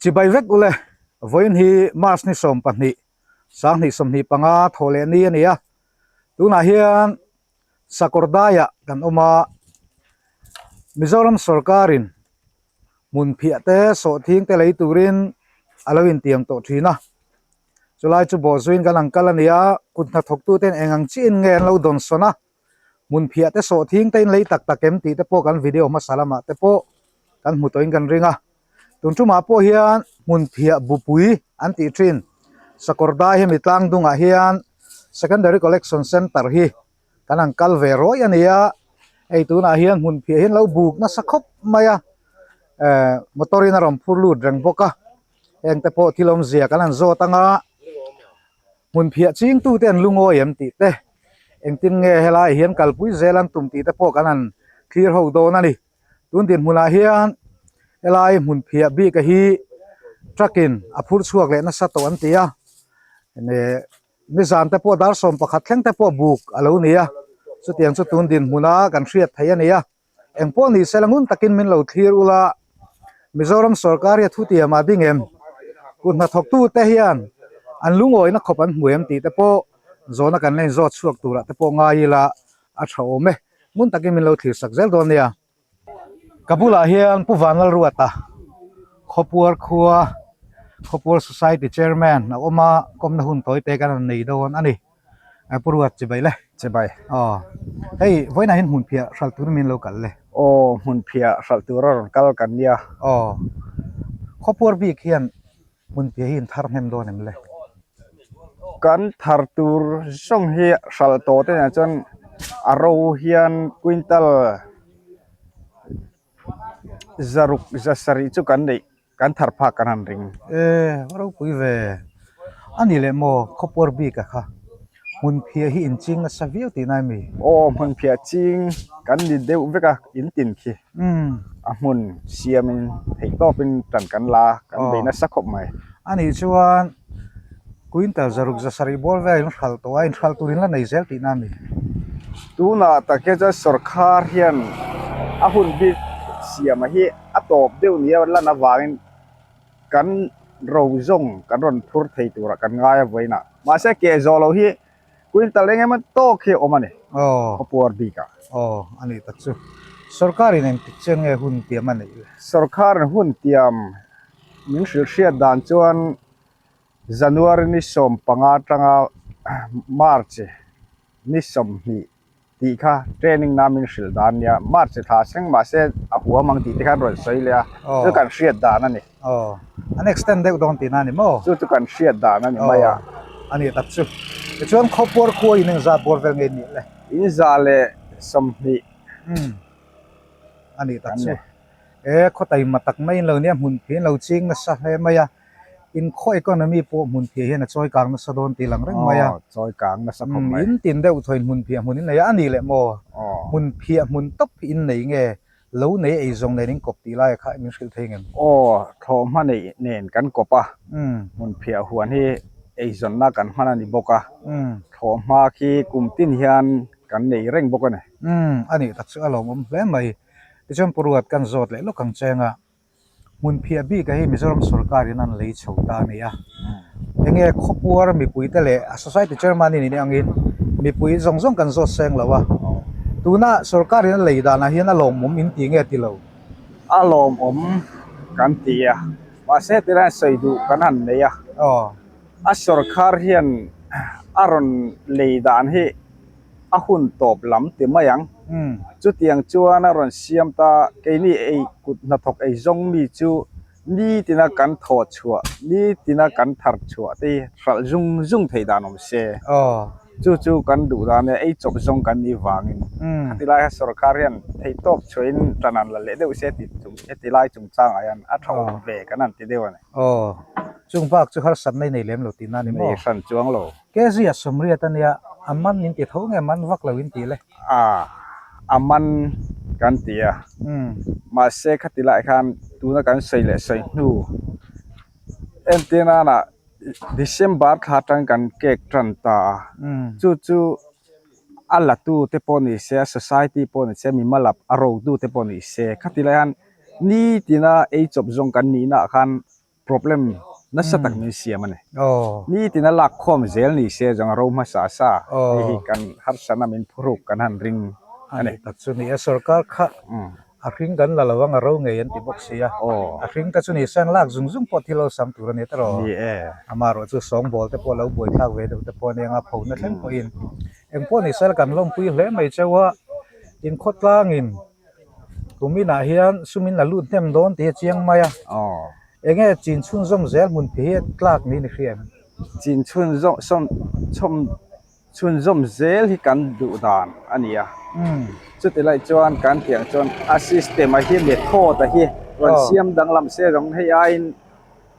Chibai vek ule, vawiin hi March ni 12, 2025 thawh leh ni a ni a, tunah hian Sakawrdaiah kan awm a, Mizoram sawrkarin hmun phiah te sawhthing te lei turin a lo intiam tawh thin a, chulai chu bawhzuiin kan ang kal a ni a, kut hnathawktuten eng ang chiin nge an lo dawnsawn a. Hmun phiah te sawh thing te in lei tak tak em tih te pawh kan video hmasa lamah te pawh kan hmu tawhin kan ring a. Tun tumah pawh hian hmun phiah bupui an tih thin sakawr dai hemi tlang dungah hian secondary collection centre hi kan han kal ve rawih a ni a. Hei tunah hian hmun phiah hi an lo buk nasa khawp mai a, eh motor in a rawn phur lut reng bawk a. Heng te pawh thil awmzia kan han zawt ang a. Hmun phiah chingtute an lungawi em tih te, engtin nge helaiah hian kalpui zel an tum tih te pawh kan han thlir ho dawn a ni. Tun dinhmunah hian helai hmun phiah bik a hi truck in a phur chhuak leh nasa tawh an ti a, nizan te pawh dar 11 thleng te pawh buk a lo ni a, chutiang chu tun dinhmuna kan hriat theih a ni a. Eng pawh ni sela ngun takin min lo thlir ula, Mizoram sorkar hi a thutiam ah ding em? Kut hnathawktute hian an lungawina khawp an hmu em tih te pawh zawhna kan la inzawt chhuak turah te pawh ngai ila a tha awm e. Ngun takin min lo thlir sak zel dawn nia. Ka bulah hian Pu Vanlalruata, Khawpuar khua, Khawpuar Society Chairman a awm a, kawmna hun tawi te kan han nei dawn a ni. Pu Ruat chibai le. Chibai. Aw. Hei vawiinah hian hmun phiah hralh tur min lo kal le. Aw hmun phiah hralh tur a rawn kal kan nia. Aw. Khawpuar bik hian hmun phiah hi in thar hnem dawn em le? Kan thar tur zawng hi hralh tawh te nen chuan a ro hian quintal zaruk zasarih chu kan neih. Kan thar phak kan han ring. E, ropui ve. A ni leh maw, khawpuar bik a kha. Hmunphiah hi in ching nasa viau tih nai mi? Aw, hmunphiah ching kan ni deuh vek a, in tin khi. A hmun siamin theihtawpin tan kan la, kan bei nasa khawp mai. A nih chuan quintal 670 bawr vel in hralh tawh a, inhralh tur in la nei zel tihna a ni. Tunah tak hian chuan sawrkhar hian a hun bik siama hi a tawp deuh nia lan avangin kan ro zawng kan rawn phur thei turah kan ngai a vawiinah. Mahse ke zawh loh hi quintal eng emaw tawk hi a awm a ni khawpuar bikah. Aw a nih tak chu. Sawrkarin engtik chen nge hun tiam a neih le? Sawrkarin hun tiam min hrilh hriat dan chuan January ni 15 atanga March ni 20 tih kha training na min hrilh dan nia March thla thleng mahse a huam ang tih te khan rawn sawi leh a chu kan hriat dan a ni. Aw an extend deuh dawn tihna a ni maw? Chu chu kan hriat dan a ni mai a. A ni tak chu. Tichuan khawpuar khua in engzat bawr vel nge nih le? In 120. Umm a ni tak chu. E khaw taima tak mai in lo nia hmun phei in lo ching nasa hle mai a. Inkhaw economy pawh hmun phiah hian a chawi kang nasa dawn tih lang reng mai a. Aw, chawi kang nasa khawp mai. In tin deuh thaw in hmun phiah hmun in nei a, a nih leh maw? Hmun phiah hmun tawp hi in nei nge? Lo nei eizawng nen in kawp tih laia kha min hrilh thei ngem? Aw, thlawhhma neih nen kan kawp a, hmun phiah huan hi eizawnna kan hman a ni bawk a, thlawhhma khi kum tin hian kan nei reng bawk a ni. A nih tak chu a lawmawm hle mai. Tichuan Pu Ruat kan zawt leh lawk ang cheng a. Hmunphiah bik a hi Mizoram sorkar in an lei chho ta a ni a. Enge khawpuar mipui te leh a society chairman in in angin mipui zawng zawng kan zawt seng lo a. Tuna sorkar in a lei danah hian a lawmawm in ti nge ti lo? A lawmawm kan ti a, mahse tilai sawi duh kan han nei a. A sorkar hian a rawn lei dan hi. a hun tawp lam ti mai ang. Chutiang chuan a rawn siam ta, keini ei kut hnathawk ei zawng mi chu nitina kan thawh chhuah, nitina kan thar chhuah te hi hralh zung zung theih dan awm se. Chu chu kan duh dan e, ei chawp zawng kan nih vangin khati lai kha sorkar hian theihtawp chhuahin tan an la leh deuh se tih chung heti lai chungchangah hian a tha awm ve kan han ti deuh a ni. Aw, chung bak chu harsatna i nei lem lo tihna a ni maw? Nei hran chuang lo. Kz a 80 a nia, a man in ti tho nge man vak lo in ti le? A, a man kan ti a, mahse khati lai khan tuna kan sawi leh sawi hnu entir nana December thla atang kan cake tan ta a, chu chu a la tu te pawh ni se, a society pawh ni se, mimal a ro tu te pawh ni se, khati lai khan nitina ei chawp zawng kan nihna ah khan. problem nasa tak min siam a ni. Nitin a lak khawm zel ni se zawng a ro hmasa sa hei hi kan harsatna min phuruk kan han ring a ni. Tak chu ni e, sorkar kha a hring kan la lo ang a ro ngei an ti bawk si a, a hring te chu ni se an lak zung zung pawh thil awlsam tur a ni tawh. Amaherawh chu sawngbawl te pawh lo buaithlak ve deuh te pawh a nia a phona thleng pawhin engpawh ni se kan lawmpui hle mai cheu a, inkhawtlangin Kuminah hian sumin a lut hnem dawn tih hi a chiang mai a. Enge chin chhunzawm zel hmun phih hi tlak niin i hria em? Chin chhunzawm chhawm chhunzawm zel hi kan duh dan a ni a. Chuti lai chuan kan tiang chuan a system a hi method a hi rawn siam danglam se zawng hei aiin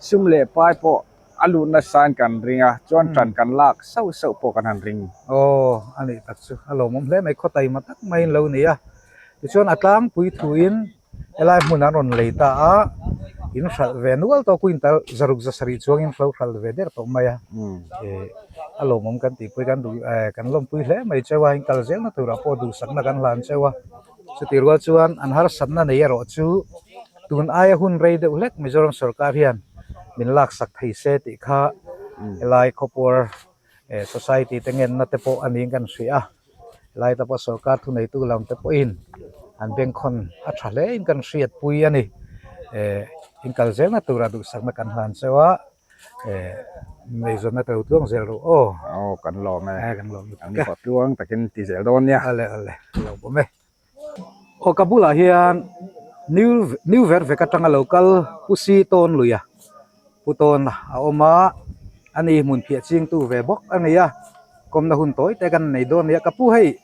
sum leh pai pawh A lut nasain kan ring a, chuan ṭan kan lak sauh sauh pawh kan han ring. Aw, a nih tak chu a lawmawm hle mai, khawtaima tak maiin lo ni a. Tichuan a tlangpui thuin helai hmun an rawn lei ta a, in hralh ve nual tawh quintal zaruk zasarih chuangin hlo hralh ve der tawh mai a. Ih, a lawmawm kan tihpui kan duh eh kan lawmpui hle mai cheu a, in kal zelna turah pawh duhsakna kan hlan cheu a. Chutih rual chuan an harsatna nei erawh chu tun aia hun rei deuh hlek Mizoram sorkar hian min laksak thei se tih kha helai khawpuar society te ngenna te pawh a niin kan hria a, helai te pawh sorkar thuneitu lam te pawhin an bengkhawn a tha hle in kan hriatpui a ni. Inkal zelna tura duhsakna kan hlan cheu a. Eizawnna te lo tluang zel rawh aw. Aw kan lawm e. Kan lawm lutuk e. Kan tluang takin ti zel dawn nia. Ale ale lo bawm e. Aw ka bulah hian new new ver vek atanga lo kal Pu Si Tawn lui a Pu Tawn a awm a ani hmun phiah chingtu ve bawk a ni a kawmna hun tawi te kan nei dawn a nia ka pu hei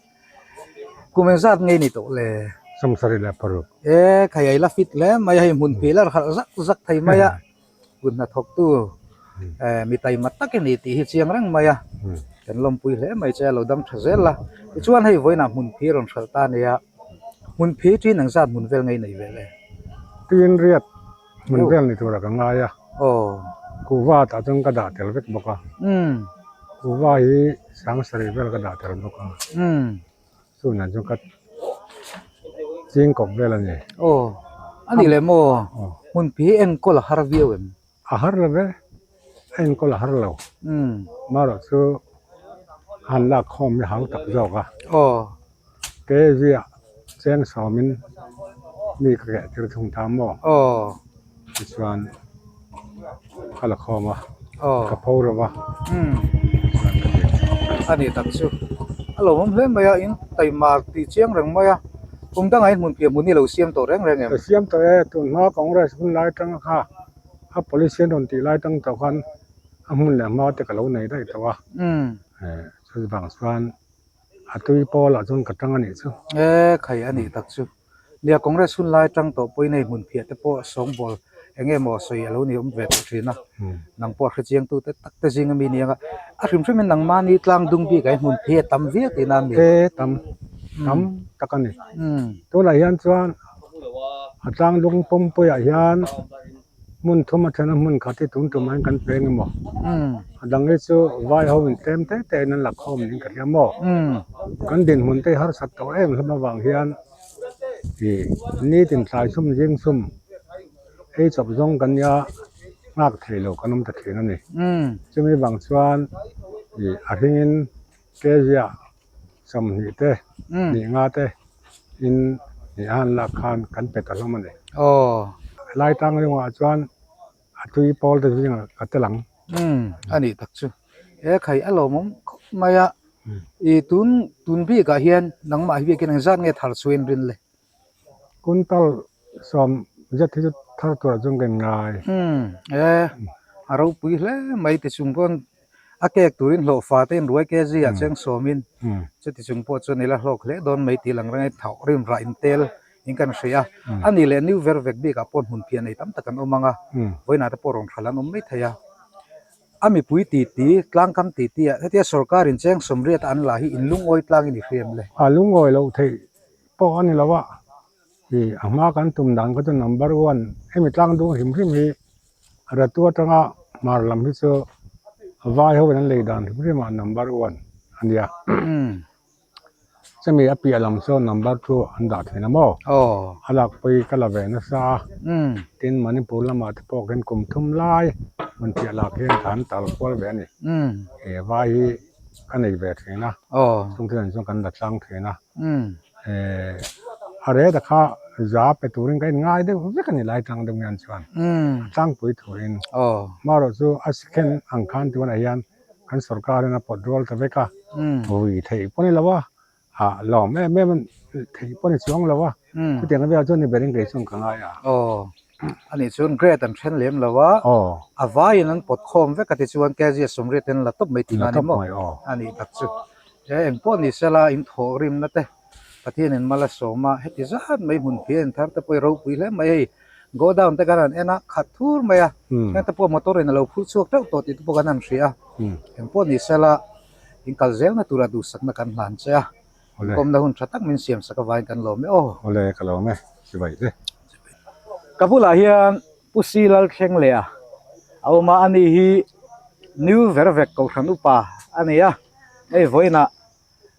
kum engzat nge ni tawh le. 76. E khai a ila fit hle mai a hei hmun phiah lar harh zak zak thei mai a. Kut hnathawktu mi taima tak i ni tih hi chiang reng mai a, kan lawmpui hle mai che a lo dam tha zel a, tichuan hei vawiinah hmunphi rawn hralh ta a nia, hmunphi ṭin engzat hmun vel ngei nei ve le? Tin riat hmun vel ni tura ka ngai a, kuhva tah chuan ka dah tel vek bawk a, kuhva hi sangsarih vel ka dah tel bawk a. Chunah chuan ka ching kawp vel a ni. Aw, a nih leh maw? Hmunphi hi enkawl a har viau em? A har lo ve, a enkawl a har lo. Marawh chu han lak khawm hi hau tak zawk a. Aw. Keiziah cheng sawmin mi ka keh tir thung ta maw? Aw. Tichuan ka la khawm a, ka pho ro va. A nih tak chu a lawmawm hle mai a, in taima tih chiang reng mai a, kum dangah in hmun piah hmun hi lo siam tawh reng reng em? Ka siam tawh e, tun hma Congress hun lai atang kha a police an rawn tih lai atang tawh khan a hmun leh hma te ka lo nei daih tawh a, chuvang chuan a tui pawlah chuan ka tang a nih chu. E khai a nih tak chu. Nia Congress hun lai atang tawh pawhin hei hmun phiah te pawh sawngbawl eng nge maw sawi a lo ni awm ve tawh thin a, nang pawh a hrechiang tu te tak te zing ami ni ang a, a hrim hrim in nangmahni tlang dung bik ah hi hmun phiah a tam viau tihna a ni. E tam tam tak a ni. Tunah hian chuan a tlang dung pawmpuiah hian hmun thum a then a hmun khat hi tun tumah hian kan peng emaw a dang hi chu vai ho in tlem te te in an la khawm niin ka hria maw kan dinhmun te hi harsat tawh em hlawm avang hian ih nitin thlai sum zing sum ei chawp zawng kan nia nghak thei lo kan awm ta thin a ni chumi vang chuan ih a hringin kezia 20 te hnih nga te in hnih a han lak khan kan pe ta hlawm a ni. Helai tang ringawh chuan a tui pawl te zingah ka tel ang. Umm a nih tak chu. He khai a lawmawm khawp mai a. I tun tun bikah hian nangmah hi biakin engzat nge thar chhuain rin le? Quintal 10 zet hi chu thar turah chuan ka inngai. Umm e a ropui hle mai ti chung pawn A kek turin hlawhfa te in ruai kg ah cheng sawmin chuti chung pawh chuan ila hlawk hle dawn mai tih lang reng a thauh rim rah in tel in kan hria a, a nih leh new ver vek bikah pawh hmun phiah nei tam tak an awm ang a, vawiinah te pawh rawn hral an awm mai thei a, a mipui titi tlangkam titi ah hetia sorkar in cheng 80 an la hi in lungawi tlangin i hriam le. A lungawi loh theih pawh a ni lo a, ih a hma kan tum dan kha chu number one hemi tlang dung hrim hrim hi Ratu atanga hmar lam hi chu vai ho in an lei dan hrim hrim ah number one a nia. Chumi a piah lam sawn number chu an dah thin a maw? A lakpui ka la ve nasa a, tin Manipur lamah te pawh khian kum thum lai hmun piah lak hian ka han tal kual ve a ni. He vai hi ka nei ve thin a, chung thil an chuan kan la tlang thin a. A reta kha za pe turin ka inngai deuh vek a ni lai tlang deuh hian chuan a tlangpui thuin. Amaherawhchu a sikhen ang khan tunah hian kan sorkar in a pawt rual ta vek a, vui theih pawh ni lo a, ah lawm em em theih pawh ni chuang lo a, chutiang velah chuan ni berin kei chuan ka ngai a. Aw, ani chuan grade an then lem lo a, a vaiin an pawt khawm vek a tichuan kg a sawmriat in la tawp mai tih a ni maw? A nih tak chu. He eng pawh ni sela in thawh rimna te Pathian in mal a sawm a, heti zat mai hmun phia in thar te pawh i ropui hle mai hei. Go down te kan han en a, khat thur mai a, heng te pawh motor in a lo phur chhuak teuh tawh tih te pawh kan han hria a, eng pawh ni sela in kal zelna tura duhsakna kan hlan che a, inkawmna hun tha tak min siam sak avangin kan lawm e aw. Awle ka lawm e, chibai te. Ka bulah hian Pu Si Lalthleng leh a a awm a, ani hi New Vervek Kohhran upa a ni a, hei vawiinah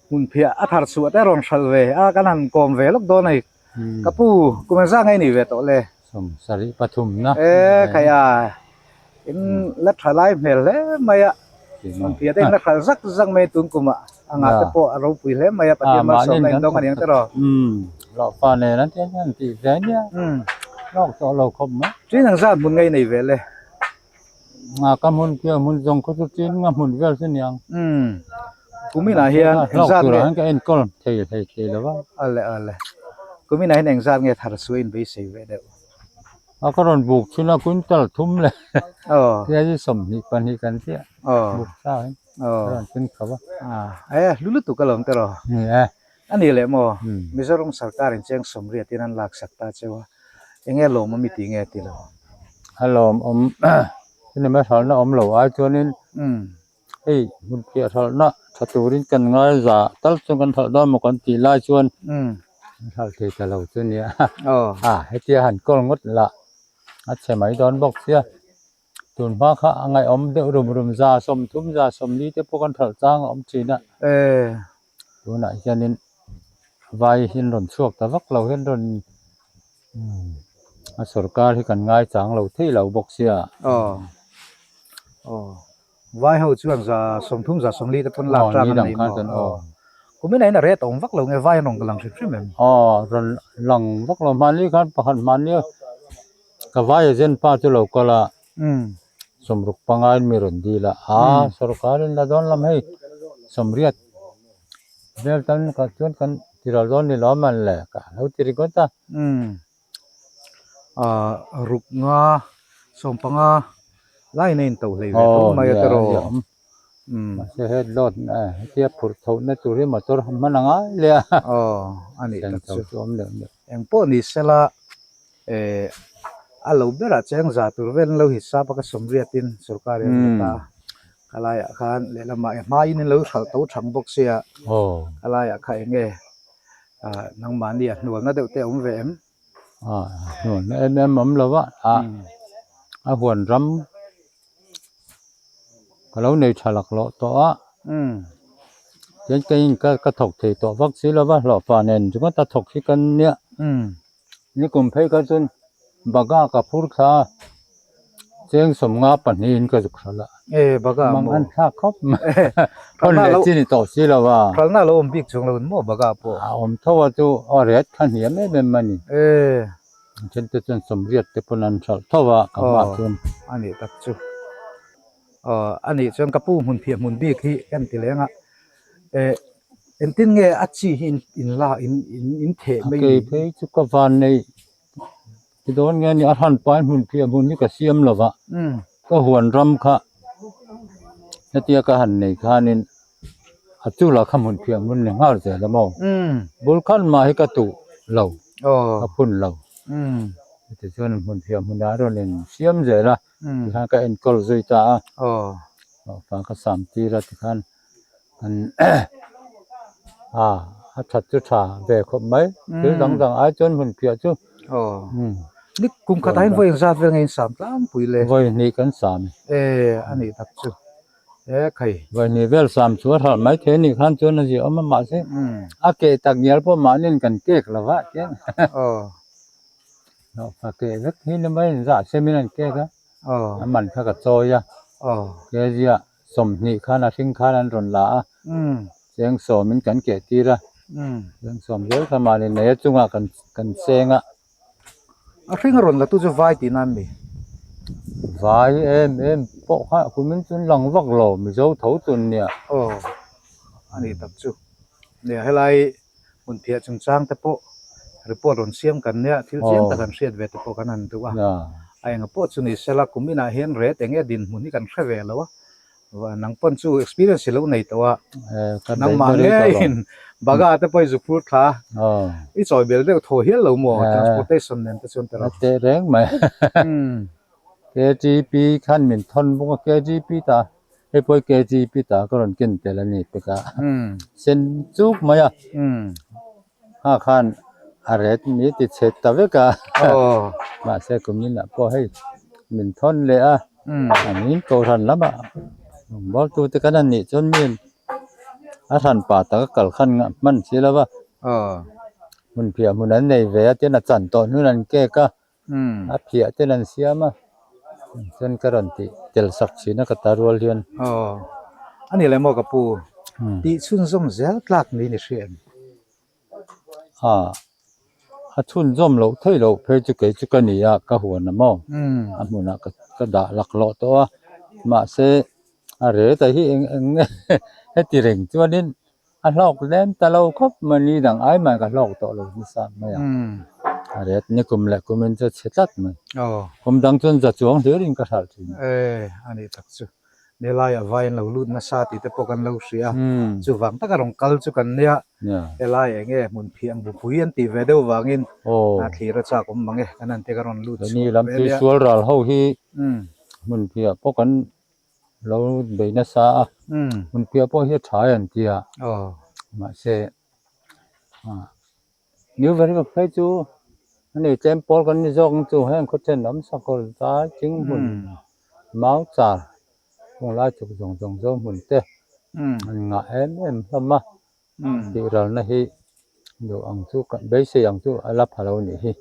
hmunphiah a thar chhuah te a rawn hralh ve a, kan han kawm ve lawk dawn a ni. Ka pu, kum engzah nge i nih ve tawh le? 73 na. E, khai a, in la tha lai hmel hle mai a, hmunphiah te in la hralh zak zak mai tun kum ah a ngah te pawh a ropui hle mai a, Pathian malsawmna in dawng a ni ang tiraw? Umm, hlawhfa nen an ti an tih ve nia, hlawk tawh lo khawp mai. Tin engzah hmun nge i nei ve le? Nga ka hmun piah hmun zawng khaw chu tin nga hmun vel chu niang. Umm kuminah hian engzat nge ka enkawl thei hlei thei lo va. Ale ale kuminah hian engzat nge thar chu a inbeisei ve deuh. A ka rawn buk thin a quintal thum leh tia hi 22 kan chiah buk sa hi ka rawn tin kho va. A e hlu lutuk alawm te rawh. Ni e. A ni leh maw Mizoram sarkar in cheng 80 in an laksak ta cheu a. Enge lawm awm i tih nge ti lo? A lawm awm chuni mai hralhna awm lo ai chuanin hei hmun piah hralhna tha turin kan ngai za tal chuan kan hralh dawn maw kan tih lai chuan hralh thei ta lo chu nia a hetia han kawl ngawt lah a chhe mai dawn bawk sia tun hma kha a ngaihawm deuh rum rum za 30 za 40 te pawh kan hralh chang a awm thin a tunah hianin vai hi an rawn chhuak ta vak lo hian rawn a sorkar hi kan ngai chang lo thei lo bawk sia. Aw aw vai ho chuan za 30 za 40 te pawn lak tlang an nei maw aw kumin ah hian a rate a awm vak lo nge vai an rawn lang hrim hrim em? Aw rawn lang vak lo hmanni khan pakhat hmanni ka vai agent pa chu lo kal a 65 in mi rawn dil a a sorkar in la dawn lam hei 80 vel tan kha chuan kan ti ral dawn ni lo man le ka lo ti ringawt a. Aaa ruk nga 15 lai in a in to hlei ve tho mai a tiraw. Mahse head load hetia phurh tho na tur hi motor hman a ngai le a. Aw a nih tak chu. Eng pawh ni sela eh a lo berah cheng za tur vel an lo hisap a ka 80 in sorkar in an la ta a. Ka laiah khan lehlamah e hmaiin an lo hralh to thang bawk sia ka laiah kha eng nge ah nangmahni a hnualna deuh te a awm ve em? Ah hnualna em em awm lo va ah a huan ram ka lo nei tha laklawh tawh a tin keiin ka thawk thei tawh vak si lo va hlawhfa nen ringawt a thawk hi ka nia. Nikum phei kha chuan baga ka phur thla a, cheng 52 in ka zuk hralh a. E baga maw? Mang an thlak khawp mai. Hawn leh chi ni tawh si lo a. Hralhna lo awm bik chung lo in maw baga pawh? A awm tho a chu a ret kha hniam em em a ni. E. A then te chuan 80 te pawn an hralh tho a ka hma chuan. A nih tak chu. Aw a nih chuan ka pu hmun phiah hmun bik hi ka ti leng a. E Engtin nge a chi hi in la in in theh mai ni? A kei phei chu ka van nei ti dawn nge ni a hran pai hmun phiah hmun hi ka siam lo va ka huan ram kha hetia ka han nei khanin a chula kha hmun phiah hmun ni nghal zel a maw bul khan mah hi ka tuh lo ka phun lo tichuan hmun phiah hmunah rawn in siam zel a tikhan ka enkawl zui ta a fa ka sam tir a tikhan. An a a that chu tha ve khawp mai thil dang dang ai chuan hmun piah chu aw ni kum khatah hian vawi engzat vel nge in sam tlangpui le vawi hnih kan sam e a nih tak chu E khai. Vaihnih vel sam chu a hralh mai thei a nih khan chuan a zia awm a mahse a keh tak ngial pawh mahniin kan kek lo va tiang. Aw. Hlawhfa keh vek hi ni mai in zah semin an kek a. Aw. A man kha ka chawi a. Aw. Kg ah 20 khan a hring khan an rawn la a. Cheng sawmin kan keh tir a. Cheng sawm zel kha mahni nei a chungah kan kan cheng a. A hring a rawn la tu chu vai tihna an ni. Vai em em pawh kha kumin chu an lang vak lo Mizo tho chun nia. Aw a nih tak chu. Nia helai hmun phiah chungchang te pawh report rawn siam kan nia thil chiang tak an hriat ve te pawh kan han duh a. A enga pawh chu ni sela kum inah hian ret eng nge dinhmun hi kan hre ve lo a. Nang pawn chu experience i lo nei tawh a, nangmah ngeiin baga te pawh i zu phur thla a, i chawi bel deuh thaw hial lo maw transportation nen te chuan tiraw. A teh reng mai. KGP khan min thawn bawk a, KGP ta hei pawh hi KGP ta ka rawn ken tel a ni pek a, sen chuk mai a, kha khan a ret mi ti chhe ta vek a, mahse kumin ah pawh hei min thawn leh a. An in kohhran lamah rawngbawltu te kan han nih chuan mi a hran pa taka kal khan hman si lo va hmun phiah hmun an nei ve a tin a chan tawh hnun an kek a a phiah ten an siam a chuan ka rawn tih tel sak thin a ka ta rual hian. Aw a ni le maw ka pu tih chhunzawm zel tlak niin i hria em? A a chhunzawm loh theih loh phei chu kei chu ka ni a ka huan a maw a hmunah ka ka dah laklawh tawh a mahse a reta hi eng eng nge heti reng chuanin a hlawk lem ta lo khawp mai ni dang ai mai ka hlawk tawh lo nasa mai a a ret ni kum leh kumin chu a chhe tlat mai kum dang chuan za chuang hlirin ka hralh thin. E a nih tak chu. Helaiah vai an lo lut nasa tih te pawh kan lo hria a, chuvang taka rawn kal chu kan nia, helai eng nge hmun phiah ang bupui an tih ve deuh vangin a thlir a chak awm mang e, kan han ti ka rawn lut chhuak ve nia. Sual ral ho hi hmun phiah pawh kan lo bei nasa a, hmun phiah pawh hi a tha e an ti a, mahse New Variva phei chu a ni tlem pawl kan ni zawk ang chu heng khawchen awm sakawr zai ching hmun mau char kawng lai chuk zawng zawng zawng hmun te an ngah em em hlawm a tih ralna hi duh ang chu beisei ang chu a la pha lo nih hi.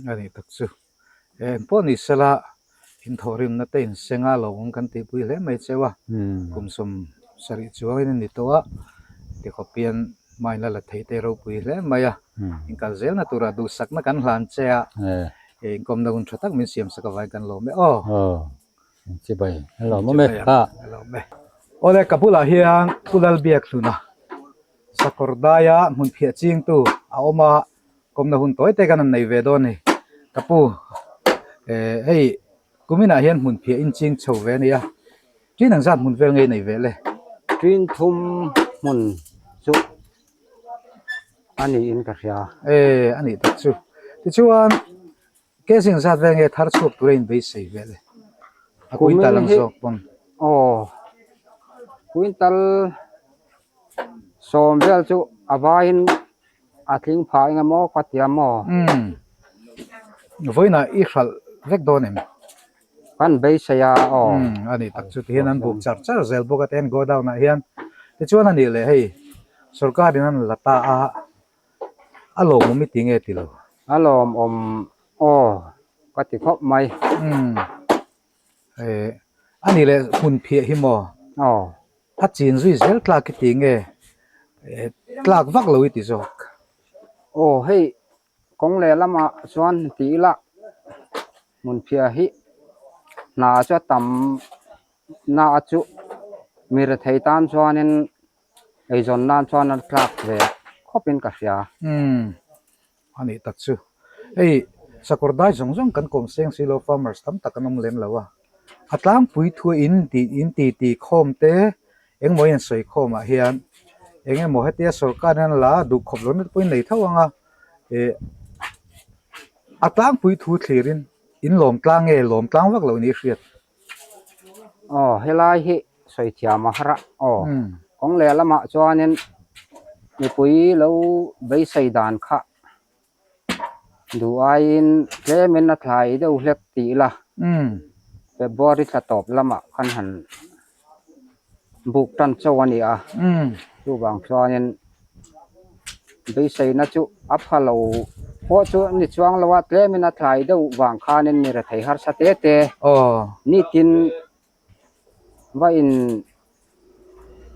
A nih tak chu. Eng pawh ni sela inthawhrimna te inseng a lo awm kan tihpui hle mai cheu a, kum 70 chuangin a ni tawh a, tikhawp hian hmain la la thei te ropui hle mai a, inkal zelna turah duhsakna kan hlan che a, inkawmna hun tha tak min siamsak avangin kan lawm e aw. Chibai a lawm awm e kha. Awle ka bulah hian Pu Lalbiakhluna sakawr daia hmun phiah chingtu a awm a. Kawmna hun tawi te kan han nei ve dawn a ni. Ka pu eh hei kuminah hian hmun phiah in ching chho ve a ni a, ṭin ang zat hmun vel ngei nei ve le? Ṭin thum hmun chu a niin ka hria. Eh a nih tak chu. Tichuan Casing zat vel nge thar chhuak tura in beisei ve le? A quintal ang zawk pawn. Aw quintal 10 vel chu a vaiin A tling phah eng emaw ka ti a maw? Umm. Vawiinah i hralh vek dawn em? Kan beisei a aw. Umm a nih tak chu tihian an buk char char zel bawk a tihian godown ah hian tichuan a nih leh hei sorkar in an la ta a a lawmawm i ti nge ti lo? A lawmawm aw ka ti khawp mai. Umm. Eh a nih leh hmun phiah hi maw? Aw. A chin zui zel tlak i ti nge tlak vak lo i ti zawk. Aw hei kawng leh lamah chuan ti ila hmun phiah hi hna chu a tam na a chu mi rethei tan chuanin eizawn nan chuan a tlak ve khawpin ka hria. Umm A nih tak chu. Hei sakawr dai zawng zawng kan kawm seng si lo farmers tam tak an awm lem lo a. A tlangpui thu in tih in ti ti khawm te engmaw in sawi khawm ah hian eng emaw hetia sorkar hian la duh khawp lo na te pawh in nei tho ang a ih a tlangpui thu thlir in in lawm tlang nge lawm tlang vak lo ni hriat. Aw helai hi sawi thiam a har a aw kawng leh lamah chuanin mipui lo beisei dan kha duh aiin tlemin a thlai deuh hlek tih ila February thla tawp lamah khan han. buk tan chauh a ni a, chuvang chuanin beiseina chu a pha lo pawh chu a ni chuang lo a, tlemin a tlai deuh vang khanin mi rethei harsa te te nitin va in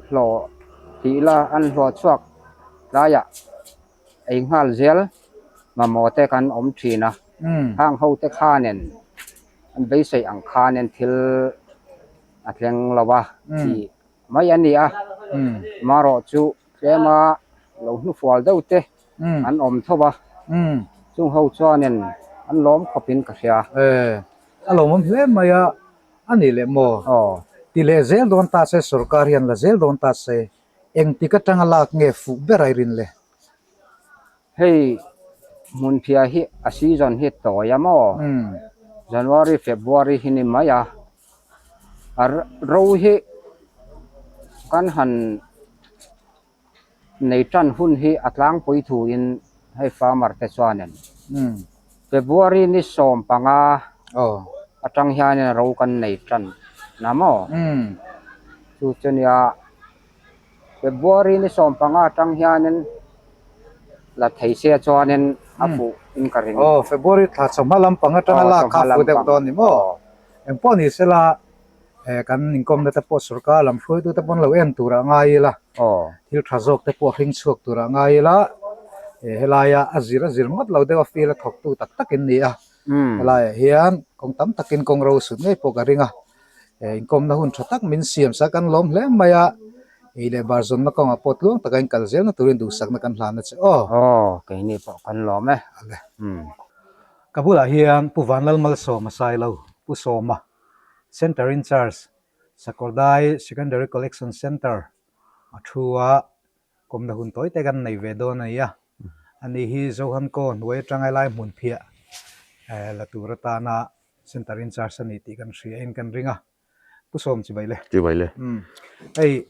hlawh tih la an hlawh chhuak tlaiah ei nghal zel mamawh te kan awm thin a hang ho te khanin an beisei ang khanin thil a thleng lo a tih mai a ni a marawh chu tlema lo hnufual deuh te an awm tho a chung ho chuanin an lawm khawpin ka hria. A lawmawm hle mai a, a nih leh maw? Aw. Ti leh zel dawn ta se, sorkar hian la zel dawn ta se, engtik atanga lak nge fuh ber a i rin le? Hei hmunphiah hi a season hi tawi a maw? January, February hi ni mai a, a ro hi kan han nei tan hun hi a tlangpui thuin hei farmer te chuanin February ni 15 atang hianin ro kan nei tan na maw chu chu nia February ni 15 atang hianin la thei se chuanin a fuh in ka ring. Aw February thla chawhma lampang atanga lak kha a fuh deuh dawn ni maw? Engpawh ni sela Eh kan inkawmna te pawh sorkar lam hruaitu te pawn lo en turah a ngai ila, thil tha zawk te pawh a hring chhuak turah a ngai ila, eh helaia a zir a zir ngawt lo deuh a field a thawktu tak tak in ni a, helaiah hian kawng tam takin kawng ro sut ngei pawh ka ring a, eh inkawmna hun tha tak min siam sa kan lawm hle mai a, ei leh bar zawnna kawngah pawh tluang taka in kal zelna turin duhsakna kan hlan a che aw. Aw keini pawh kan lawm e. Ka bulah hian Pu Vanlalmalsawma Sailo, Pu Sawma. Centre in Charge, Sakawrdai Secondary Collection Centre a thu a, kawmna hun tawi te kan nei ve dawn a ni a. Ani hi Zohan Kaw hnuai atanga helai hmun phiah la tur atana Centre in Charge a ni tih kan hria in kan ring a. Pu Sawm chibai le. Chibai le. Hei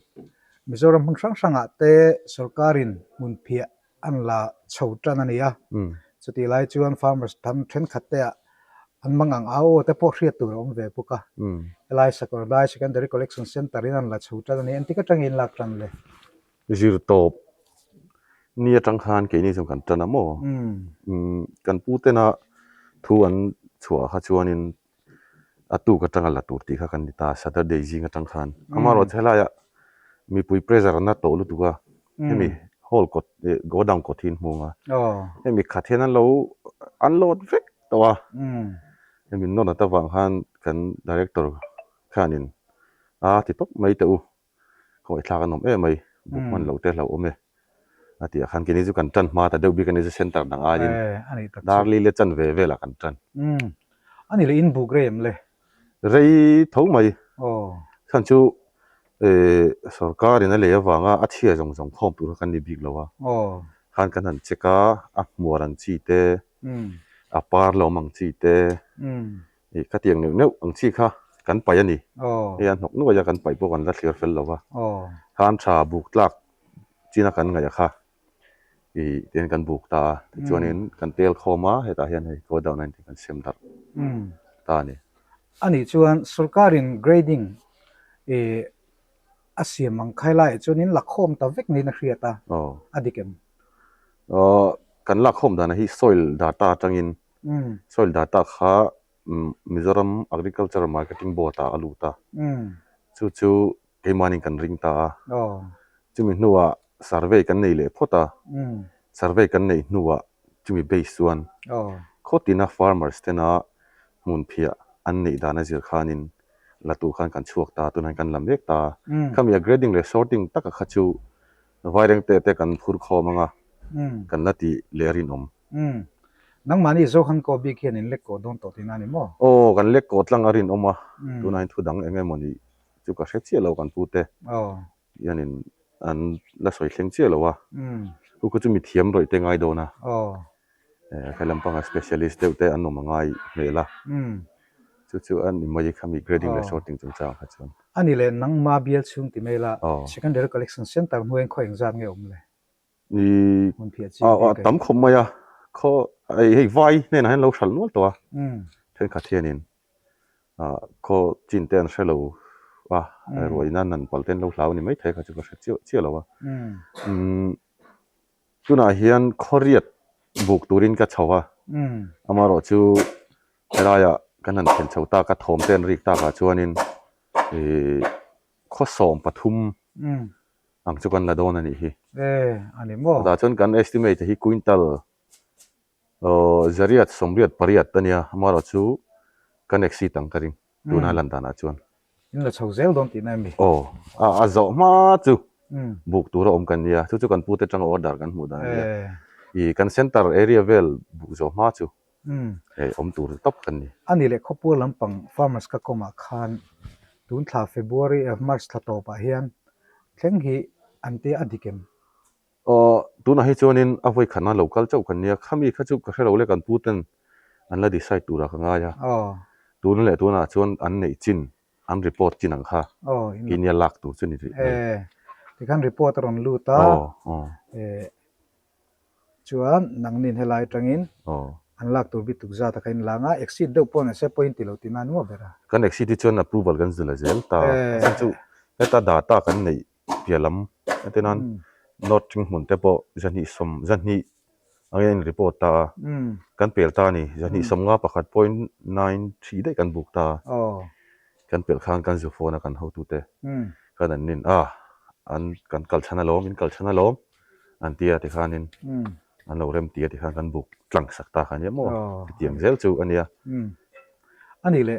Mizoram hmun hrang hrangah te sorkarin hmun phiah an la chho tan a ni a, chutih lai chuan farmers tam thenkhat te ah an mang ang au aw te pawh hriat tur a awm ve bawk a, helai Sakawrdai Secondary Collection Centre in an la chho tan a ni, engtik atangin lak tan le? Zir tawp ni atang khan keini chuan kan tan a maw? Kan pu tena thu an chhuah kha chuanin a tuk atanga la tur tih kha kan ni ta Saturday zing atang khan amaherawhchu helaiah mipui pressure an la tawh lutuk a hemi hall kawt eh godown kawt hi an hmu ang a hemi khat hian an lo an load vek tawh a hemi nawt at avang khan kan director khanin a ti tawp mai teh u. Khawihthlak an awm em mai, buk hman lo te hlauhawm e a tih ah khan keini chu kan tan hma ta deuh bik a ni chu center dang aiin Darli leh chan ve velah kan tan. Umm a ni leh in buk rei em le? Rei tho mai. Khan chu sorkar in a lei avanga a chhia zawng zawng khawm tur kha kan ni bik lo a, khan kan han check a, a hmuar ang chi te, a par lawm ang chi te, Ih ka tiang neuh neuh ang chi kha kan paih a ni. Hei a hnawk nuai a kan paih pawh kan la thlir fel lo va. Khan tha buk tlak china kan ngaih a kha ih tihian kan buk ta a. Tichuanin kan tel khawm a hetah hian hei go down a inti kan sem darh ta a ni. A nih chuan sorkarin grading ih a siam ang khai laiah chuanin la khawm ta vek niin a hriat a, a dik em? Aw kan lak khawm danah hi soil data atangin Soil data kha Mizoram Agriculture Marketing Board ah a lut a, chu chu keimahni kan ring ta a. Chumi hnuah survey kan nei leh phawt a, survey kan neih hnuah chumi base chuan khawtina farmers tena hmun phiah an neih dan a zir khanin la tur khan kan chhuak ta a, tunah hian kan la mek ta a. Khami a grading leh sorting taka kha chu Vairengte te kan phur khawm anga kan la tih leh a rinawm. Umm. Nangmahni Zohan Kaw bik hian in lek kawh dawn tawh tihna a ni maw? Aw, kan lek kawh tlang a rinawm a, tunah hian thu dang eng emaw nih chu ka hre chiah lo kan pute hianin an la sawi thleng chiah lo a, chu kha chu mi thiam rawih te ngai dawn a, he lampanga specialist deuh te an awm a ngai hmel a, chu chu a ni mai khami grading leh sorting chungchang kha chuan. A ni leh nangma bial chhung ti mai la, Secondary Collection Centre hnuaiin khaw engzat nge awm le? I a tam khawp mai a, khaw hei vai hnenah hian lo hralh nual tawh a, thenkhat hianin khaw chin te an hre lo a, ruah ina nan palh te an lo hlau a ni maithei kha chu ka hre chiah chiah lo a. Umm tunah hian khawriat buk turin ka chho a, amaherawhchu helaiah kan han thlen chho tak a, thawm te an rik takah chuanin ih khawsawm pathum ang chu kan la dawn a nih hi. Chutah chuan kan estimate hi quintal Aw zariat sawmriat pariat a nia, amaherawhchu kan exceed ang ka ring tuna lan danah chuan. In la chho zel dawn tihna em ni? Aw, a a zawh hma chu buk tura awm kan nia, chu chu kan pute atanga order kan hmuh dan a nia. Ih kan center area vel buk zawh hma chu hei awm tur tawp kan ni. A ni leh khawpur lampang farmers ka kawmah khan tun thla February March thla tawpah hian thleng hi an tia a dik em? Aw, tunah hi chuanin a vawi khatna lo kal chauh kan nia, khami kha chu ka hre lo le kan pu ten an la decide turah ka ngai a, tun leh tunah chuan an neih chin, an report chin ang kha keini a lak tur chu ni rih mai. E, tikhan report a rawn lut a, chuan nangnin helai atangin an lak tur bi tuk zat a kha in lang a, exceed deuh pawh nise pawhin ti lo tihna a ni maw ber a. Kan exceed hi chuan approval kan zila zel ta, a chhan chu heta data kan neih piah lam ate nan North Ring hmun te pawh zahnih sawm zahnih angin a in report ta a kan pel ta a ni zahnih sawmnga pakhat point 93 daih kan buk ta a kan pelh khan kan zu phone a kan hotute khan an nin a an kan kal chhan alawm in kal chhan alawm an tia tikhanin an lo rem tia tikhan kan buk tlang sak ta kha ania maw hetiang zel chu a nia. A ni le,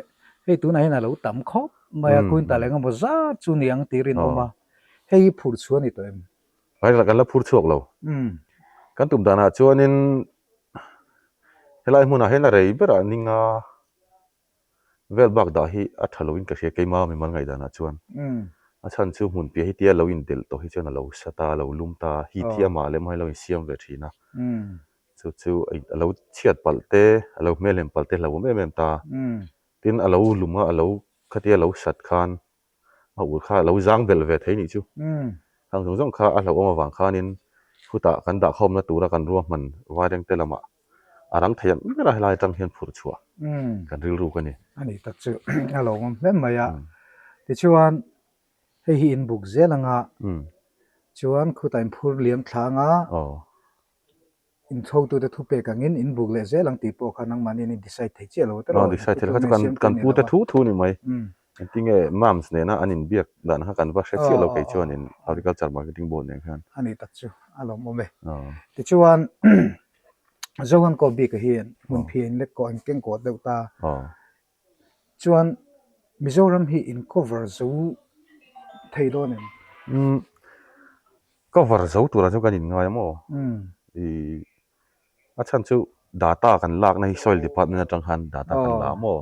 hei tunah hian a lo tam khawp mai a, quintal eng emaw zat chu ni ang tih rinawm a, hei hi phur chhuah a ni tawh em? Hei kan la phur chhuak lo. Kan tum danah chuanin helai hmunah hian a rei berah ninga Vel bak dah hi a tha loin ka hria keima mimal ngaihdanah chuan. A chhan chu hmun piah hi tia lo indelh tawh hi chuan a lo sa ta, a lo lum ta, heat hi amah leh amah hi a lo insiam ve thin a. Chu chu a lo chhiat palh te, a lo hmelhem palh te hlauhawm em em ta. Tin a lo lum a, a lo khatia lo sat khan a ur kha a lo zang belh ve thei nih chu. Khang zawng zawng kha a hlauhawm avang khanin khutah kan dahkhawmna tura kan ruahman Vairengte lamah a rang thei ang ber a helai atang hian phurh chhuah kan rilru ka ni. A nih tak chu a lo awm hle mai a. Tichuan hei hi in buk zel anga chuan khutah in phur liam thla anga Inchhotute thupek angin in buk leh zel ang tih pawh kha nangmahni in decide thei chiah lo te rawh. Decide thei lo kha chu kan kan pute thu thu ni mai. Engtinge MAMS nena an inbiak dan kha kan va hre chiah lo kei chuan in Agriculture Marketing Board nen khan. A nih tak chu a lawmawm e. Tichuan Zohan Kaw bik ah hian hmunphiah in lek kawh in keng kawh deuh ta. Chuan Mizoram hi in cover zo thei dawn em? Umm cover zo turah chuan kan inngai a maw? I a chhan chu data kan lakna hi soil department atang khan data kan la a maw?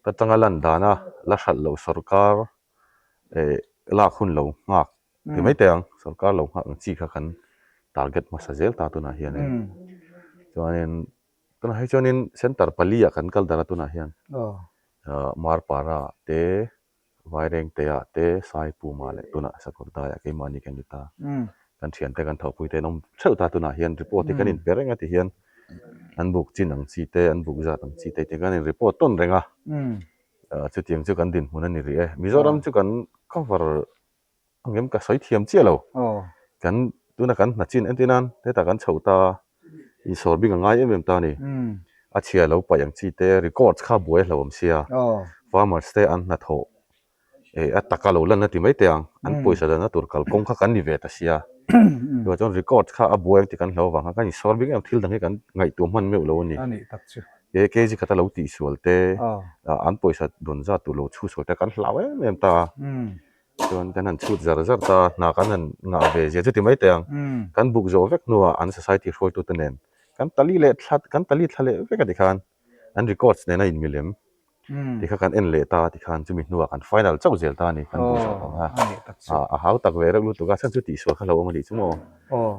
Ka tanga lan dana la hralh loh sorkar eh lak hun lo nghak ti mai teh ang sorkar lo nghak ang chi kha kan target hmasa zel ta tunah hianin chuanin Tunah hi chuanin center pali ah kan kal dar a tunah hian Marpara ah te, Vairengte ah te, Saipuma leh tunah Sakawrdai ah keimahni kan ni ta. Kan thiante kan thawhpui te an awm theuh ta tunah hian report hi kan inpe reng a ti hian an buk chin ang chi te, an buk zat ang chi te tih kan in report tawn reng a. Chutiang chu kan dinhmun a ni rih e. Mizoram chu kan cover Engem ka sawi thiam chiah lo. Kan tuna kan hna chin entir nan hetah kan chhoh ta insawr bik a ngai em em ta a ni. A chhia lo paih ang chi te records kha buai a hlauhawm sia. Farmers te an hnathawh eh a taka lo lan a ti mai teh ang. An pawisa danna tur kalkawng kha kan ni ve ta sia. Chuvang chuan records kha a buai ang tih kan hlauh avang khan kan insawr bik em thil dang hi kan ngaihtuah hman meuh lo a ni. He kg khata lo tihsual te an pawisa dawn zat tur lo chhuhsual te kan hlau em em ta a. Chuan kan han chhut zar zar ta, hna kan han ngah ve zia chu ti mai teh ang. Kan buk zawh vek hnuah an society hruaitute nen kan tali leh thla kan tali thla leh vek a tikhan an records nena inmilem tikha kan en leh ta tikhan chumi hnuah kan final chauh zel ta a ni kan buk zawh vang a. A hau tak ve reuh lutuk a, chhan chu tihsual kha lo awm a nih chu maw? Aw,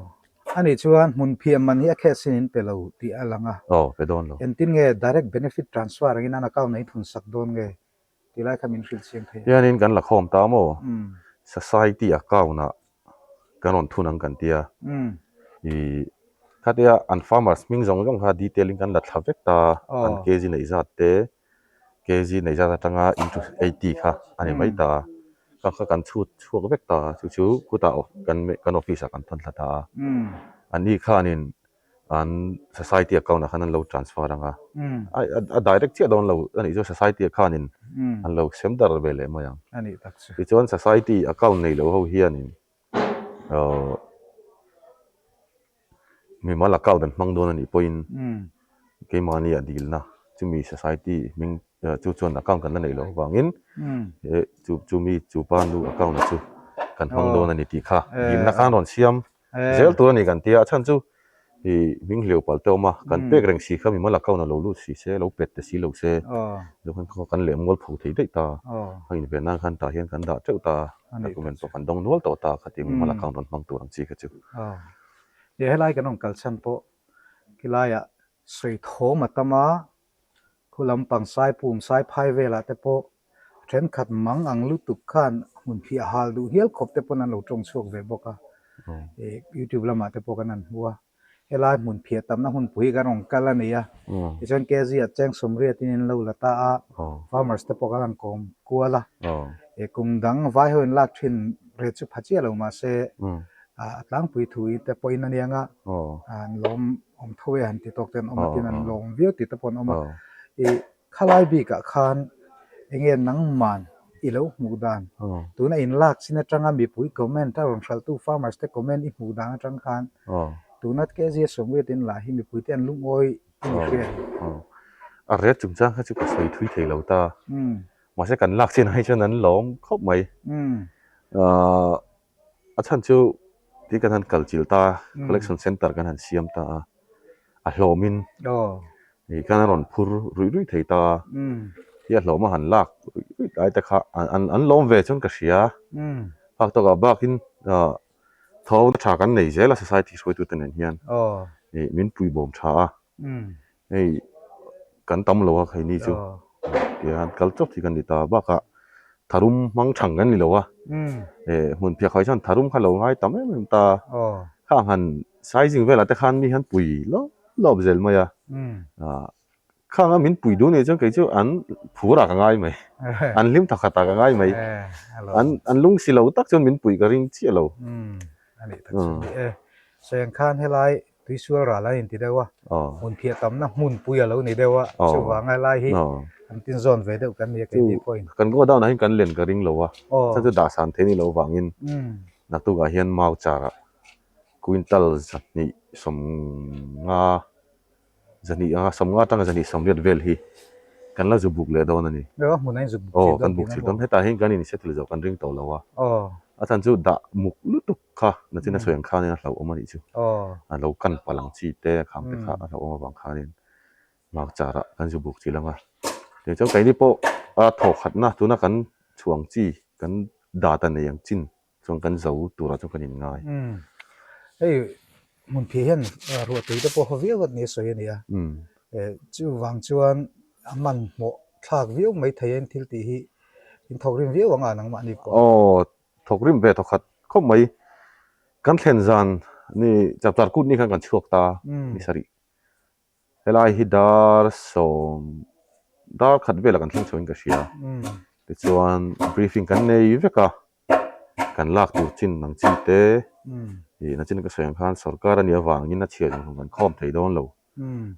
ani chuan hmun phiah man hi a cash in in pe lo tih a lang a. Aw, pe dawn lo. Engtin nge direct benefit transfer angin an account ah i thun sak dawn nge? Ti lai kha min hrilh chiang thei a. Hianin kan la khawm ta maw? Society account ah kan rawn thun ang kan tia. I khatia an farmers hming zawng zawng kha detail in kan la thla vek ta, an kg neih zat te. Kg nei zat atanga into 80 kha a ni mai ta a, kha kha kan chhut chhuak vek ta a, chu chu khutah kan kan office ah kan thawn thla ta a, ani khanin an society account ah khan an lo transfer ang a, a direct chiah dawn lo a nih chu society ah khanin an lo sem dar ve leh mai ang. Tichuan society account nei lo ho hianin Ahh mimal account an hmang dawn a nih pawhin keimahni a dilna chumi society hming chu chuan account kan la neih loh avangin eh chu chumi chupa nu account chu kan hmang dawn a ni tih kha dilna khan rawn siam zel tur a ni kan tia a chhan chu ih hming hleuh palh te awm a kan pek reng si kha mimal account a lo lut si se lo pet te si lo se chuan kan leh mual pho thei daih ta a inven nan khan tah hian kan dah teuh ta a document pawh kan dawng nual tawh ta khatiang mimal account rawn hmang tur ang chi kha chu. Aw nia helai kan rawn kal chhan pawh khilaiah sawi thawm a tam a khu lampang Saipum Saiphai velah te pawh Thenkhat mang ang lutuk khan hmun phiah hal duh hial khawp te pawn an lo tawng chhuak ve bawk a, ih youtube lamah te pawh kan han hmu a, helai hmun phiah tamna hunpui hi kan rawn kal a ni a, tichuan kz ah cheng sawmriat in in lo la ta a, farmers te pawh kan han kawm kual a, ih kum dang vai ho in lak thin rate chu pha chiah lo mahse a tlangpui thu te pawhin a nia nga, an lawm awm tho e han ti tawk te an awm a tin an lawm viau tih te pawh an awm a, ih. Khalai bikah khan enge nangman i lo hmuh dan? Tuna in lak chin atanga mipui comment a rawn hralhtu farmers te comment i hmuh dan atang khan tuna KZA sawmriat in lah hi mipui te an lungawi i ni hria em? A rate chungchang kha chu ka sawi thui thei lo ta. Mahse kan lak chinah hi chuan an lawm khawp mai. A chhan chu ti kan han kal chilh ta a, collection center kan han siam ta a, a hlawmin ih khan a rawn phur ruih ruih thei ta a, hi a hlawm a han lak ruih ruih lai te kha an an lawm ve chuan ka hria, phak tawkah bakin ah tho tha kan nei zel a society hruaitute nen hian ih min puibawm tha a. Hei kan tam lo a khaini chu tihian kal chawp hi kan ni ta bakah tharum hmang thang kan ni lo a eh hmun phiah khawi chuan tharum kha lo ngai tam em em ta khang han sizing velah te khan mi hian pui lawp lawp zel mai a ah khang a min pui duh nih chuan kei chu an phur ah ka ngai mai an hlim thakhat ah ka ngai mai an an lung si lo tak chuan min pui ka ring chiah lo. Sawiang khan helai Tuisual ral an inti deuh a, hmun phiah tamna hmunpui a lo ni deuh a, chuvang a lai hi an tin zawn ve deuh kan ni a keini pawhin. Kan go down ah hian kan len ka ring lo a, chhan chu dahsan thei ni lo vangin naktuk ah hian mau char ah quintal 250 200 anga 50 atanga 280 vel hi kan la zu buk leh dawn a ni. Aw kan buk chilh dawn, hetah hian kan in settle zo kan ring tawh lo a, a chhan chu dah muk lutuk. Kha nachin a sawi ang khanin a hlauhawm a nih chu. A lo kan palh ang chi te a khang te kha a hlauhawm avang khanin mark char ah kan zu buk chilh ang a. Tichuan keini pawh a thawh khatna tuna kan chhuah ang chi kan data nei ang chin chuan kan zo turah chuan kan inngai. Hei hmunphiah hian ruahtui te pawh haw viau a ni a sawi a ni a. Chuvang chuan a hmanhmawh thlak viau mai thei a thil tih hi in thawk rim viau ang a nangmahni pawh. Aw Thawk rim ve thawk khat khawp mai. Kan thlen zan ni chapchar kut ni khan kan chhuak ta ni sarih. Helai hi dar sawm dar khat velah kan thleng chhoin ka hria. Tichuan briefing kan nei vek a, kan lak tur chin ang chi te ih nachin ka sawi ang khan sorkar a nih avangin a chhiar inhung kan khawm thei dawn lo.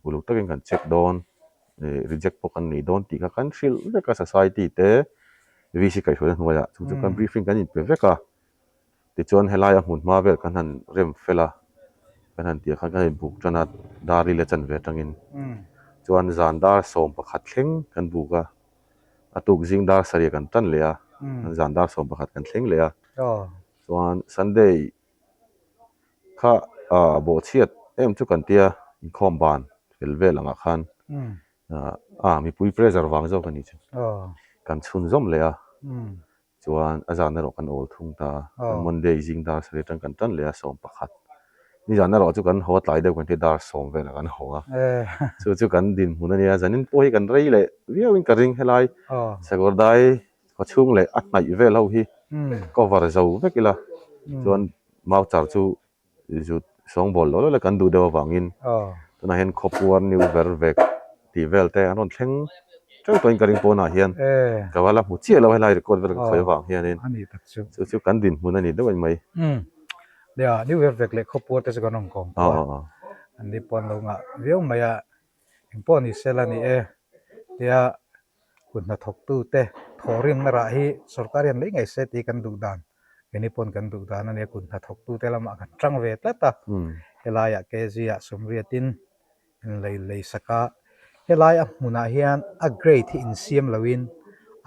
Uluk takin kan check dawn, ih reject pawh kan nei dawn tih kha kan hrilh vek a society te VC kaihhruaina hnuaiah chu chu kan briefing kan inpe vek a, tichuan helai a hmun hma vel kan han rem fel a, kan han tih ah khan kan inbuk tan a dar ril a chan ve atangin chuan zan dar 11 thleng kan buk a, a tuk zing dar sarih kan tan leh a, zan dar 11 kan thleng leh a, chuan Sunday Kha ah bawhchhiat em chu kan tia inkhawm ban fel vel angah khan ah mipui pressure vang zawk a ni chu. Kan chhunzawm leh a, chuan a zan erawh kan awl thung ta a, Monday zing dar sarih atang kan tan leh a 11. Nizan erawh chu kan haw tlai deuh kan tia dar 10 velah kan haw a, chu chu kan dinhmun a nia, zanin pawh hi kan rei leh viauin ka ring helai Sakawrdai Khaw chhung leh a hnaih vel ho hi cover zo vek ila chuan mau char chu zut sawngbawl lo lo kan duh deuh avangin tunah hian khawpuar new ver vek tih vel te an rawn thleng. teuh tawhin ka ring pawnah hian ka va la hmu chiah lo helai record vel ka khawi avang hianin chu chu kan dinhmun a ni deuh a ni mai. Nia New Year vek leh khawpuar te chu kan rawn kawm tawh a, an ni pawh an lo ngah viau mai a, engpawh ni sela ni e tia kut hnathawktute thawhrimna rah hi sorkar hian lei ngei se tih kan duh dan, keini pawn kan duh dan a nia, kut hnathawktute lamah kan tang ve tlat a, helaiah kg ah sawmriatin inlei lei sak a, helai a hmunah hian a grade hi insiam loin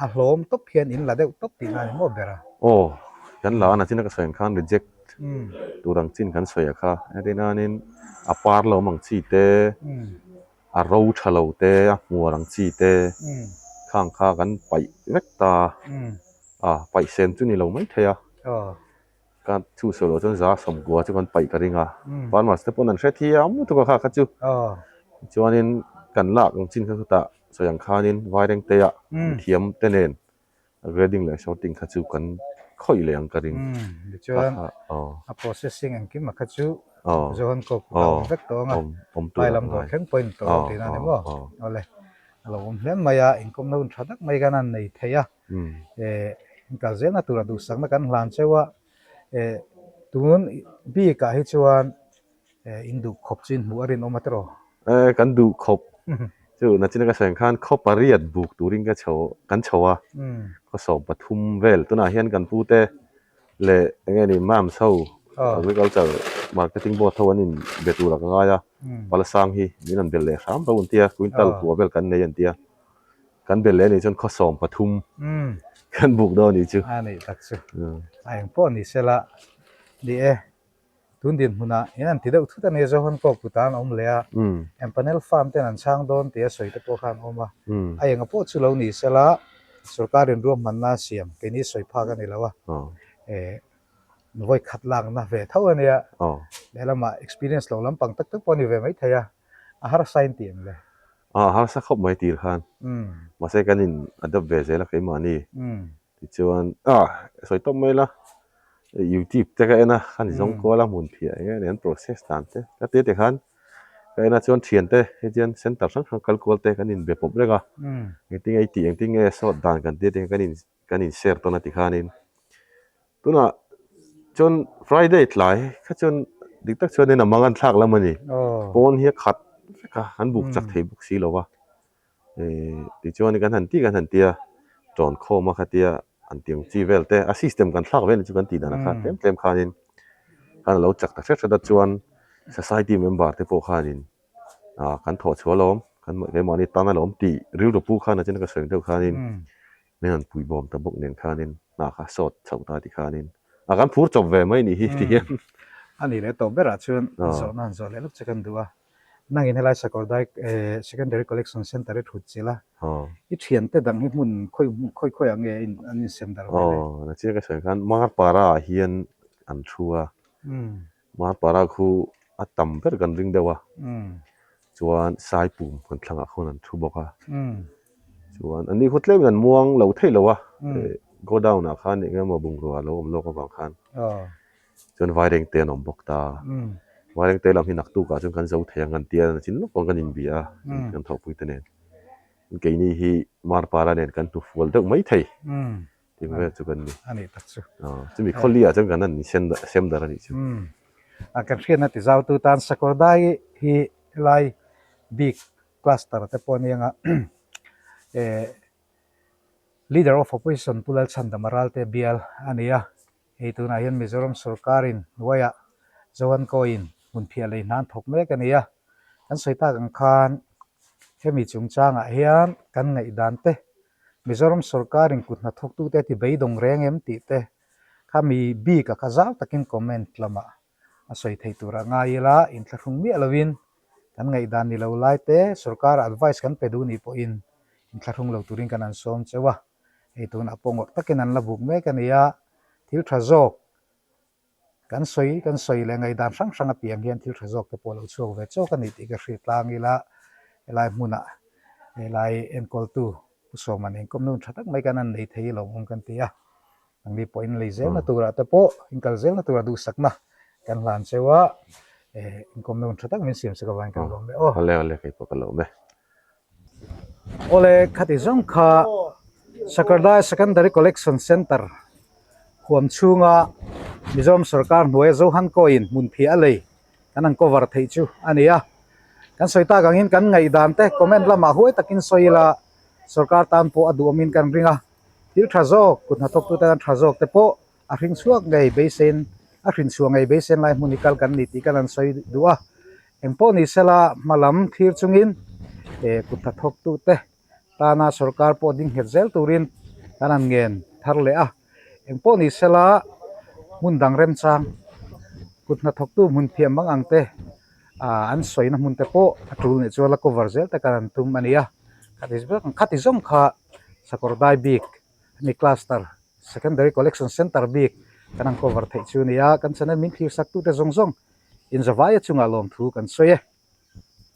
a hlawm tawp hian in la deuh tawp tihna a ni maw ber a? Aw, kan la a nachin a ka sawi ang khan reject tur ang chin kan sawi a kha, hetiang a par lo awm ang chi te, a ro tha lo te, a hmuar ang chi te khang kha kan paih vek ta a, paih sem chu ni lo mai thei a, ka chu sawi loh chuan za sawmkua chu kan paih ka ring a, farmers te pawn an hre thiam lutuk a kha kha chu, chuanin kan lak ang chin kha chutah sawi ang khanin Vairengtea mithiam te nen Grading leh sorting kha chu kan khawih leh ang ka ring. Umm tichuan a processing engkim a kha chu Johan Coke a awm vek tawh ang a, pai lam dawr thleng pawhin tawh ang tihna a ni maw? Awle a lo awm hle mai a, inkawmna hun tha tak mai khan a nei thei a, eh inkal zelna tura duhsakna kan hlan cheu a, eh tun bikah hi chuan Eh, in duh khawp chu in hmuh a rinawm a tiraw? Eh, kan duh khawp. Chu nachina ka sawi ang khan khaw pariat buk turin ka chho, kan chho a. Khaw 13 vel. Tunah hian kan pute leh eng nge ni MAMS ho, Agriculture Marketing Board ho an in be tur a ka ngai a. Palasang hi min rawn belh leh hram rauh an tia, quintal kua vel kan nei an tia. Kan belh leh anih chuan khaw 13 kan buk dawn anih chu. A nih tak chu. A eng pawh ni sela, ni e. Tun dinhmunah in an ti deuh thut a nia, Johan Kawk puta an awm leh a, Empanel Farm ten an chhang dawn tih a sawi te pawh kha an awm a, a enga pawh chu lo ni sela sorkarin ruahmanna a siam keini sawi phak a ni lo a, vawi khat lakna ve tho a nia, lehlamah experience lo lampang tak tak pawh a ni ve maithei a, a harsa in tih em le? A harsa khawp mai tir khan, mahse kan in adapt ve zel a keimahni. Tichuan, ah, sawi tawp mai la, YouTube te ka en a, ka ni zawng kual a, hmun phiah eng nge an process dan te ka ti ti khan ka en a chuan thian te hei chuan center hrang hrang kal kual te kan inbe pawp reng a, engtin nge i tih engtin nge sawt dan kan tia ti khan kan in kan in share tawn a ti khanin tunah chuan Friday tlai kha chuan dik tak chuanin a mang an thlak lam a ni, pawn hi a khat vek a, an buk chak thei bawk si lo va. Tichuan kan han ti kan han tia tawn khawm a khatia an ti ang chi vel te a system kan thlak vel chu kan tih dan a kha tlem tlem khanin khan a lo chak ta hret hret a chuan society member te pawh khanin ah kan thawh chhuah alawm kan keimahni tan alawm tih rilru pu khan a chen ka sawi deuh khanin min han pui bawm ta bawk nen khanin hna kha sawt chhoh ta ti khanin a kan phur chawp ve mai nih hi ti hian. A nih leh tawp berah chuan zawhna han zawh leh lawk che kan duh a. Nangin helai Sakawrdai Secondary Collection Centre i thut chilh a, i thiante dang hi hmun khawi khawi khawiah nge an insem darh ve le? Aw, nachin ka sawi khan Marpara ah hian an thu a, Marpara khu a tam ber kan ring deuh a, chuan Saipum kan thlangah khawn an thu bawk a, chuan an ni khu tlemin an muang lo theih lo a, godown ah khan eng emaw bungrua a lo awm lawk avang khan. Chuan Vairengte an awm bawk ta. Vairengte lam hi naktukah chuan kan zo thei ang kan tia nachin lawk pawn kan inbia a, kan thawhpui te nen. Keini hi Marpara nen kan hnufual deuh mai thei tih vel chu kan ni. A nih tak chu. Chumi khawliah chuan kan han insem dar a nih chu. A kan hriatna ti zautu tan Sakawrdai hi helai bik cluster te pawh ania nga Leader of Opposition Pu Lalchhandama Ralte bial a ni a. Hei tunah hian Mizoram sorkarin hnuaiah Johan Kawiin hmunphiah lei hna an thawk mek a ni a, kan sawi tak ang khan hemi chungchangah hian kan ngaihdan te, Mizoram sorkarin kut hnathawktute ti beidawng reng em tih te kha mi bik a kha zau takin comment lamah a sawi thei turah ngai ila inthlahrung miah lovin kan ngaihdan ni lo lai te sorkar advice kan pe duh nih pawhin inthlahrung lo turin kan han sawm cheu a. Hei tunah pawh ngawrh takin an la buk mek a ni a, thil tha zawk kan sawi kan sawi leh ngaihdan hrang hrang apiang hian thil tha zawk te pawh a lo chhuak ve chawk a ni tih ka hriat tlang ila helai hmunah helai enkawltu Pu Sawma nen kawm nun tha tak mai kan han nei thei lo awm kan ti a, nangni pawh in lei zelna turah te pawh in kal zelna turah duhsakna kan hlan cheu a, inkawm nun tha tak min siam sak avangin kan lawm e aw. Awle awle kei pawh ka lawm e. Awle khati zawng kha Sakawrdai Secondary Collection Centre huam chhunga Mizoram sorkar hnuaia Zohan Kawiin hmunphiah a lei kan han cover theih chu a ni a. Kan sawi tak angin kan ngaihdan te comment lamah huai takin sawi ila sorkar tan pawh a duhawmin kan ring a, thil tha zawk kut hnathawktute tan tha zawk te pawh a hring chhuak ngei beisein a hrin chhuah ngei beisein lai hmun hi kal kan ni tih kan han sawi duh a. Eng pawh ni sela hma lam thlir chungin eh kut hnathawktute tana sorkar pawh ding nghet zel turin kan han ngen thar leh a. Eng pawh ni sela hmun dang remchang kut hnathawktu hmun thiam mang ang te ah an sawina hmun te pawh a tul nih chuan la cover zel te kan han tum a ni a. Khati zawng kha sakawr dai bik hemi cluster secondary collection centre bik kan han cover theih chu a ni a. Kan channel min thlir sak tute zawng zawng inzavaia chungah lawmthu kan sawi e.